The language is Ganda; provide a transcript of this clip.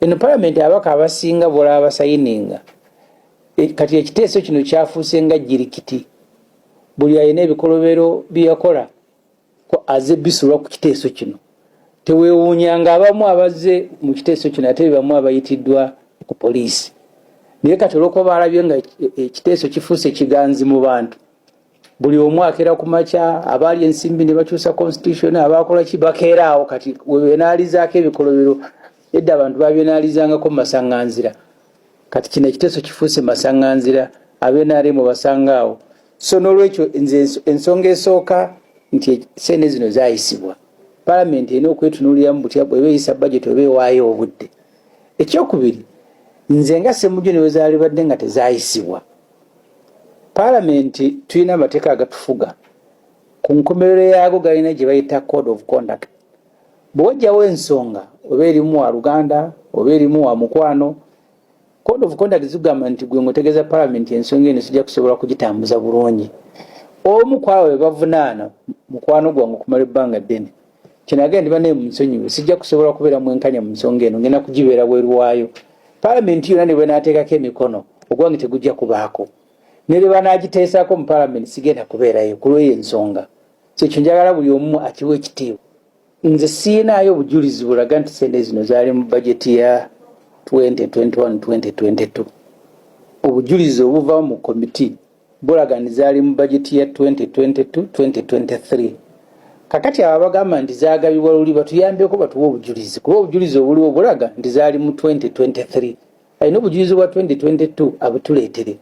Eno palamenti ababaka abasinga bolaba basayininga e, kati ekiteeso kino kyafuuse nga jirikiti. Buli alina ebikolobero byeyakola aze bisulwa ku kiteeso kino. Teweewuunyanga abamu abazze mu kiteeso kino ate bebamu abayitiddwa ku poliisi. Naye kati olwokuba baalabye nga ekiteeso kifuuse kiganzi mu bantu, buli omu akeera ku makya, abaali ensimbi ne bakyusa constitution, abakola ki bakeera awo. Kati webenaalizaako ebikolobero, edda abantu babyenaalizangako mu masaŋŋanzira, kati kino ekiteeso kifuuse masaŋŋanzira, abenaremu basanga awo. So n'olwekyo nze ensonga esooka nti sente zino zayisibwa, palamenti erina okwetunuuliramu butya bweba eyisa budget oba ewaayo obudde. Ekyokubiri, nze nga Ssemujju, ne bwezaalibadde nga tezayisibwa, palamenti tulina amateeka agatufuga. Ku nkomerero yaago galina gye bayita code of conduct. Bwe wajjawo ensonga, oba erimu wa luganda oba erimu wa mukwano, code of conduct zigamba nti gwe ngaotegeeza palamenti ensonga eno sijja kusobola kugitambuza bulungi. Omu kwabo be bavunaana mukwano gwange okumala ebbanga ddene, kinagenda ndi banaye munsonyiwe, sijja kusobola kubeera mwenkanya mu nsonga eno, ngenda kugibeera bweru waayo. Palamenti yonna ne bwenaateekako emikono, ogwange tegujja kubaako, ne lwe banaagiteesaako mu palamenti sigenda kubeerayo ku lw'eyo ensonga. So ekyo njagala buli omu akiwa ekitiibwa. Nze siinaayo obujulizi bulaga nti sente zino zaali mu bajeti ya 2021 2022. Obujulizi obuva mu komiti bulaga nti zaali mu bajeti ya 2022 2023. Kakati abo abagamba nti zagabibwa luli batuyambeko batuwe obujulizi, kuba obujulizi obuliwo bulaga nti zaali mu 2023. Alina obujulizi bwa 2022 abutuleetere.